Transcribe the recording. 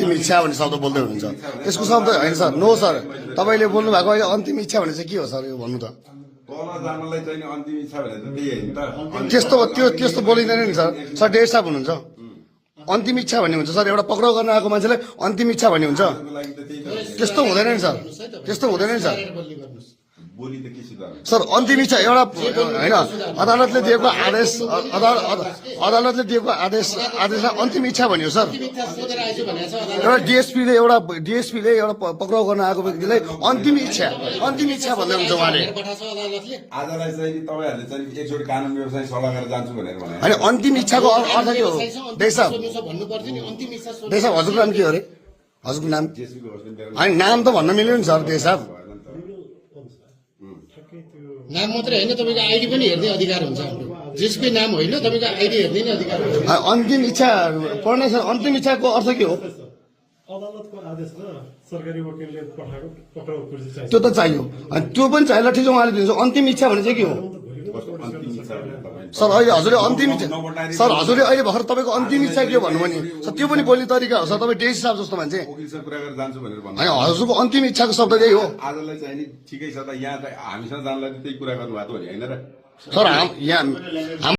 अन्तिम इच्छा भन्ने शब्द बोल्दै हुनुहुन्छ त्यसको शब्द होइन सर नो सर तपाईँले बोल्नु भएको अहिले अन्तिम इच्छा भने चाहिँ के हो सर यो भन्नु त तल जानलाई चाहिँ अन्तिम इच्छा भनेर त त्यही होइन त त्यस्तो बोलिँदैन नि सर सर डेढ साहब हुनुहुन्छ अन्तिम इच्छा भन्ने हुन्छ सर एउटा पक्राउ गर्न आएको मान्छेलाई अन्तिम इच्छा भन्ने हुन्छ लागि त त्यही त त्यस्तो हुँदैन नि सर त्यस्तो हुँदैन नि सर बोली त के सुधार सर अन्तिम इच्छा एउटा होइन अदालतले दिएको आदेश अदालतले दिएको आदेशलाई अन्तिम इच्छा भन्यो सर एउटा डिएसपीले एउटा पक्राउ गर्न आएको व्यक्तिलाई अन्तिम इच्छा भन्दै हुन्छ उहाँले आजलाई चाहिँ तपाईँहरूले चाहिँ एकचोटि कानुन व्यवसाय सल्लाह गरेर जान्छु भनेर भने होइन अन्तिम इच्छाको अर्थ के हो देश साहब हजुरको नाम के हो अरे हजुरको नाम होइन नाम त भन्न मिल्यो नि सर देश साहब नाम मात्रै होइन तपाईँको आइडी पनि हेर्ने अधिकार हुन्छ हाम्रो जसकै नाम होइन तपाईँको आइडी हेर्ने नै अधिकार हुन्छ अन्तिम इच्छा पढ्ने सर अन्तिम इच्छाको अर्थ के हो अदालतको आदेशमा सरकारी वकिलले पठाएको पक्राउ कुर्सी चाहिन्छ त्यो त चाहियो अनि त्यो पनि चाहियो ठिक छ उहाँले दिन्छ अन्तिम इच्छा भने चाहिँ के हो सर अहिले हजुरले अन्तिम इच्छा सर हजुरले अहिले भर्खर तपाईँको अन्तिम इच्छा के हो भन्नुभयो नि सर त्यो पनि बोल्ने तरिका हो सर तपाईँ डेस साहब जस्तो मान्छे वकिलसँग कुरा गरेर जान्छु भनेर भन्नु होइन हजुरको अन्तिम इच्छाको शब्द त्यही हो आजलाई चाहिँ नि ठिकै छ त यहाँ हामीसँग जानलाई त्यही कुरा गर्नुभएको हो नि होइन र सर यहाँ